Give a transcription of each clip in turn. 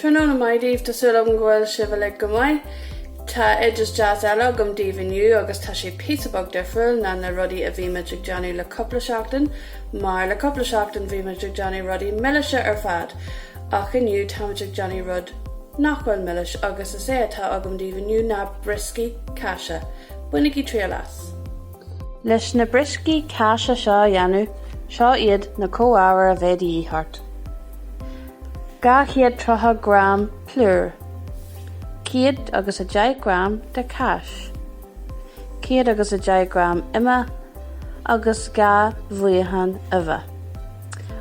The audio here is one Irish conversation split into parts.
Tráthnóna maith daoibh, tá súil agam go bhfuil sibh uilig go maith. Tá oideas deas eile agam daoibh inniu agus tá sé píosa beag difriúil ná na rudaí a bhí muid ag déanamh le cúpla seachtain, mar le cúpla seachtain bhí muid ag déanamh rudaí milise ar fad, ach inniu táimid ag déanamh rud nach bhfuil milis agus is é atá agam daoibh inniu ná brioscaí cáise. Bainigí triail as! Leis na brioscaí cáise seo a dhéanamh, seo iad na comhábhair a bheidh de dhíth ort. 230 gram plúir, 110 gram de cháis, 110 gram ime agus 2 bhuíochán uibhe.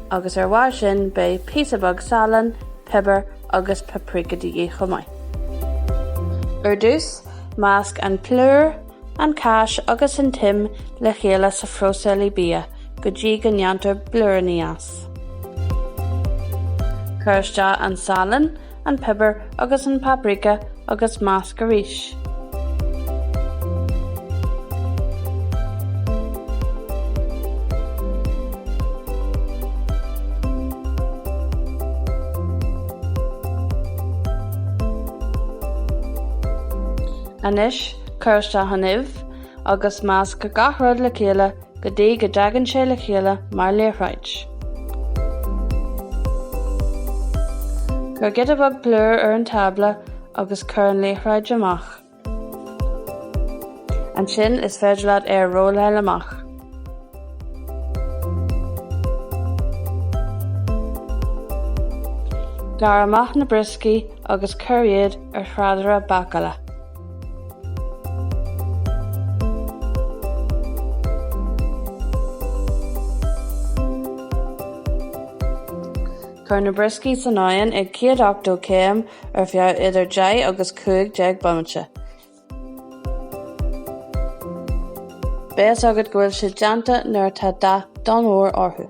Agus ar bharr sin beidh píosa beag salainn, piobar agus paprika de dhíth chomh maith. Ar dtús, measc an plúr, an cáis agus an t-im le chéile sa phróiseálaí bia go dtí go ndéantar blúiríní as. Cuir isteach an salann, an piobar agus an paprika agus measc arís. Anois cuir isteach an uibh agus measc gach rud le chéile go dtí go dtagann sé le chéile mar liathróid. Cuir giota beag plúir ar an tábla agus cuir an liathróid amach. Ansin is féidir leat é a rolláil amach. Gearr amach na brioscaí agus cuir iad ar thráidire bácála. Cuir na brioscaí san oigheann ag 180 céim ar feadh idir 10 agus 15 bomaite. Beidh a fhios agat go bhfuil siad déanta nuair atá dath donn óir orthu.